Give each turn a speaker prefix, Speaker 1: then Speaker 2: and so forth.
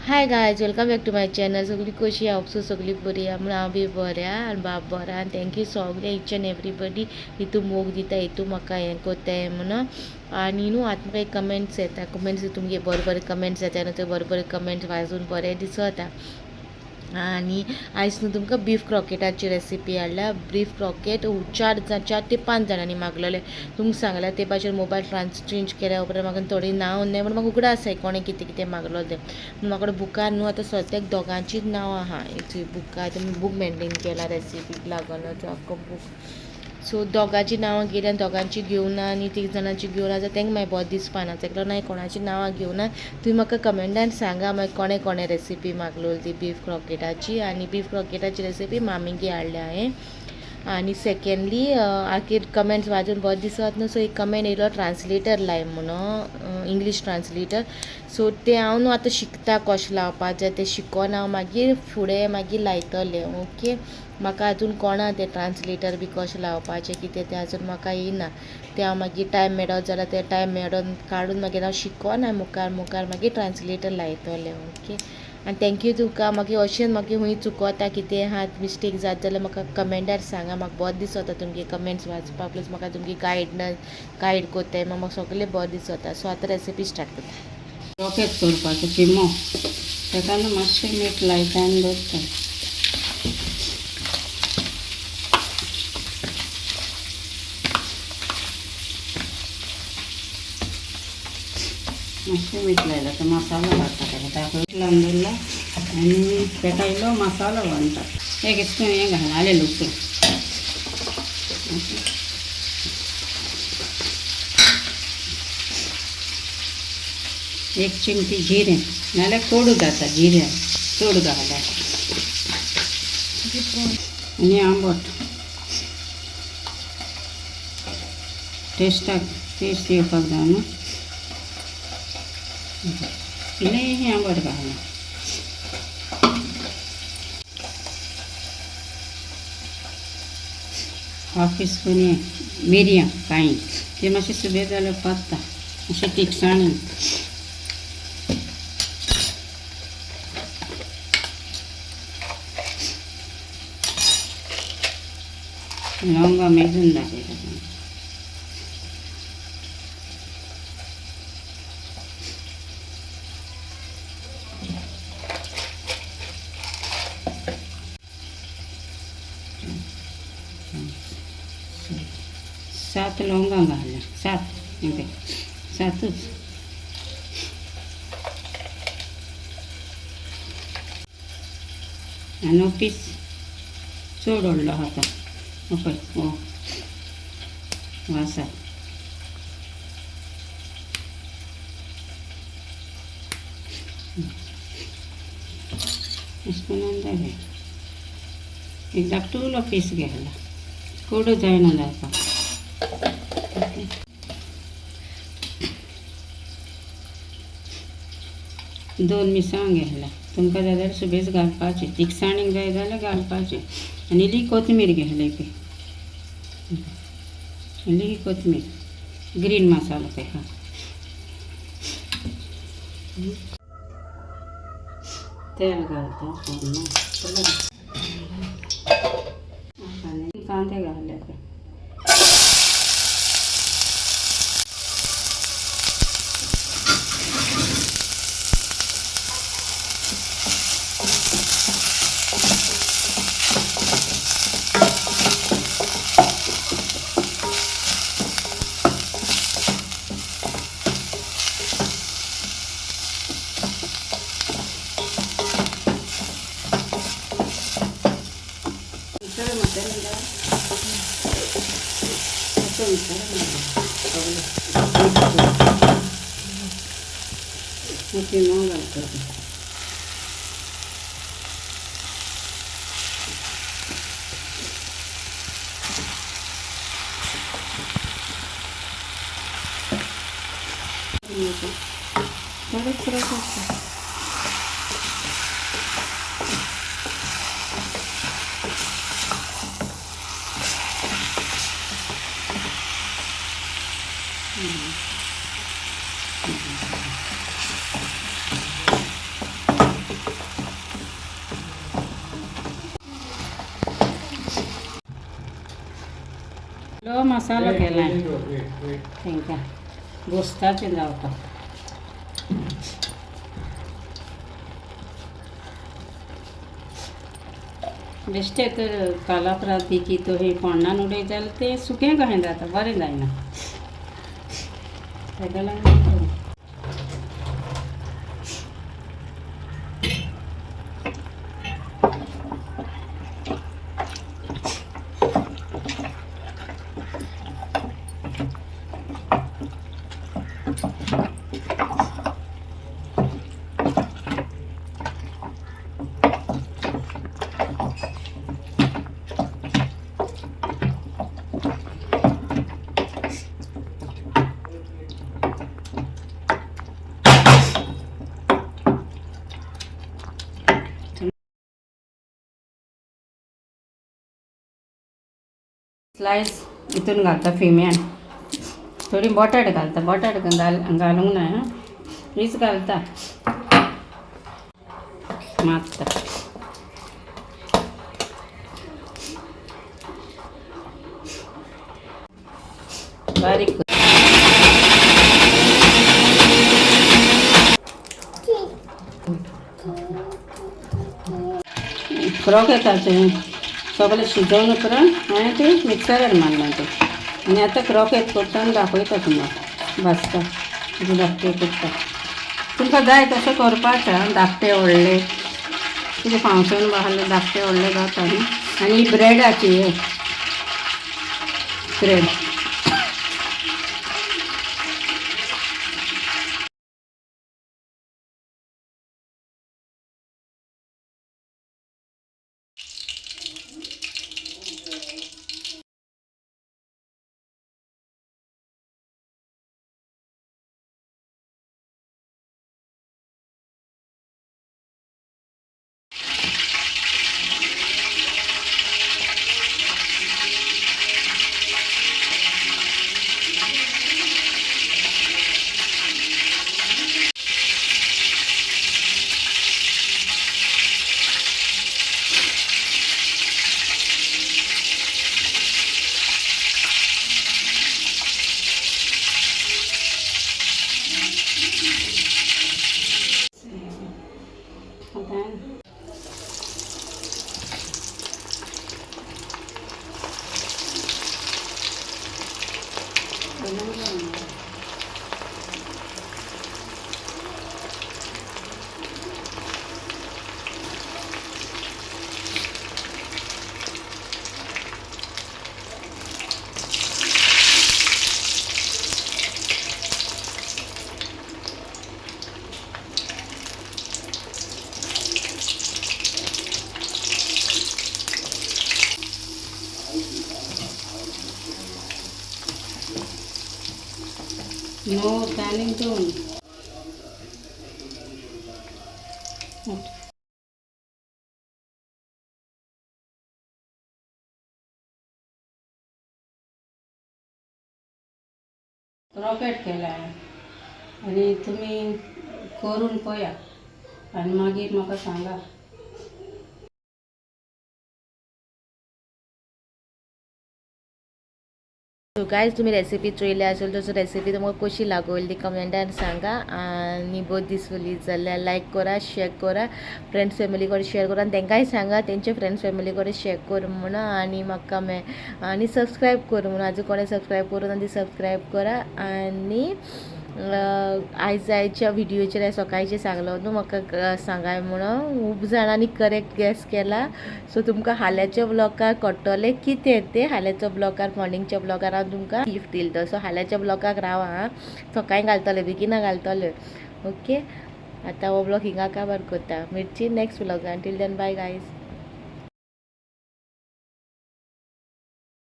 Speaker 1: Hi guys, welcome back to my channel. सगळी कशी हांव सगळी बरी आहा म्हणून हांव बी बरें आहा आनी बाब बरो आहा. आनी thank you सगळे इच एंड एवरीबडी हितू मोग दिता, हितू म्हाका हें कोत्ताय म्हणून. आनी न्हू आतां म्हाका एक कमेंट्स येता, कमेंट्स तुमगे बरे बरे कमेंट्स येता न्हू, ते बरे बरे कमेंट्स वाजून बरें दिसता. आनी आयज न्हू तुमकां बीफ क्रॉकेटाची रेसिपी हाडल्या. बीफ क्रॉकेट 4 ते 5 जाणांनी मागलेले. तुमकां सांगल्या ते भाशेन मोबायल चेंज केल्या उपरांत म्हाका थोडी नांव न्हय पूण म्हाका उगडास आसाय कोणें कितें कितें मागलो तें. म्हाका बुकार न्हू आतां सद्याक दोगांचीच नांवां आहा. बुकार बूक मेनटेन केला रेसिपीक लागून आख्खो बूक. सो दोगांची नांवां गेली आनी दोगांची घेवना आनी 3 जाणांची घेवना जाल्यार तांकां मागीर बरें दिसपाना. ताका लागून हांवें कोणाची नांवां घेवना. तुमी म्हाका कमेंटान सांगा मागीर कोणें कोणें रेसिपी मागलोली ती बीफ क्रॉकेटाची. आनी बीफ क्रॉकेटाची रेसिपी मामीगे हाडल्या हांवें. आनी सेकेंडली आखीर कमेंट्स वाजून बरें दिसत न्हू, सो एक कमेंट येयलो ट्रान्सलेटर लाय म्हणून, इंग्लीश ट्रान्सलेटर. सो तें हांव न्हू आतां शिकता कशें लावपा जाय तें शिकोन हांव मागीर फुडें मागीर लायतलें. ओके, म्हाका अजून कोणा तें ट्रान्सलेटर बी कशें लावपाचें कितें तें अजून म्हाका येयना. तें हांव मागीर टायम मेळत जाल्यार तें टायम मेळोन काडून मागीर हांव शिकोन हांव मुखार मुखार मागीर ट्रान्सलेटर लायतलें. ओके, आनी thank you तुका. मागीर अशें मागीर खूंय चुकोता कितें आहा मिस्टेक जात जाल्यार म्हाका कमेंटार सांगा. म्हाका बरें दिसता तुमगे कमेंट्स वाचपाक, प्लस म्हाका तुमगे गायड कोत्ताय म्हाका सगळें बरें दिसता. सो आतां रेसिपी स्टार्ट करता.
Speaker 2: रॉकेट करपाचें किमो, ताका न्हू मातशें मीठ लायता आनी दवरता. मातशें मीठ लायलां तो मसालो घालता ताका. ताका लावन दवरला आनी ताका इल्लो मसालो घालता. एक स्पून हें घाल आलें लसूण. एक चिमटी जिरें, नाल्यार कोडू जाता जिरें चड घाल्यार. आनी आंबट टेस्टाक टेस्ट येवपाक जाय न्हू, इल्लें आंबट घालना. हाफ टी स्पून हें मिरयां कांय तें मातशें सुबेज जाल्यार पत्ता मातशें तिखसाणेन. लवंगां मेजून दाखयता. 7 लवंगां घालल्या, 7 सातूच. आनी पीस चड व्हडलो आहा तो पळय हो आसा. अशें करून जालें. एक धाकटुलो पीस घेतला, कोडू जायना जावपाक. दोन मिरसांग घेतला, तुमकां जाय जाल्यार सुबेज घालपाचें, तिखसाणीक जाय जाल्यार घालपाचें. आनी इल्ली कोथमीर घेतली, इल्ली कोथमीर, ग्रीन मसालो ताका. तेल घालता, आनी कांदे घाले. इल्लो मसालो केला तांकां गोस्ताचें जावपाक. बेश्टें तर कालापरात बी कितें ही फोण्णान उडयत जाल्यार तें सुकें कशें जाता, बरें जायना. ताका लागून स्लायस हितून घालता फिम्यान, थोडी बटाट घालता, बटाट घालूंक ना हां, हीच घालता मारता. बारीक क्रोकेटाचें सगळें शिजोवन उपरांत हांवें तें मिक्सरार मारलां तें. आनी आतां क्रोकेट करता आनी दाखयता तुमकां. भाजता धाकटे करता, तुमकां जाय तशें करपाचें. धाकटे व्हडले कितें फंक्शन आसलें धाकटे व्हडले जाता न्हू. आनी ही ब्रेडाची ब्रेड. आतां 9 आनी 2. रॉकेट केला आनी तुमी करून पळया आनी मागीर म्हाका सांगा.
Speaker 1: सो गायज, तुम्ही रेसिपी चोयली असेल तर रेसिपी तुमकां कशी लागवली ती कमेंटान सांगा. आनी बरी दिसली जाल्यार लायक करा, शेअर करा, फ्रेंड्स फॅमिली कडेन शेअर करा आनी तांकांय सांगा तेंचे फ्रेंड्स फॅमिली कडेन शेअर कर म्हणून. आनी म्हाका आनी सबस्क्रायब कर म्हणून. आजून कोणें सबस्क्रायब करूं ना ती सबस्क्रायब करा. आनी आयज आयच्या व्हिडियोचेर सकाळचें सांगलो न्हू म्हाका सांगाय म्हणून, खूब जाणांनी करेक्ट गॅस केला. सो तुमकां हाल्याच्या ब्लॉगार कळटलें कितें तें. हाल्याच्या ब्लॉगार, मॉर्निंगच्या ब्लॉगार हांव तुमकां गिफ्ट दिल. सो हाल्याच्या ब्लॉगाक रावा आं, सकाळीं घालतलें, बेगिना घालतलें. ओके, आतां हो ब्लॉग हिंगा काबार करता. मिरची next ब्लॉगान. Till then bye guys.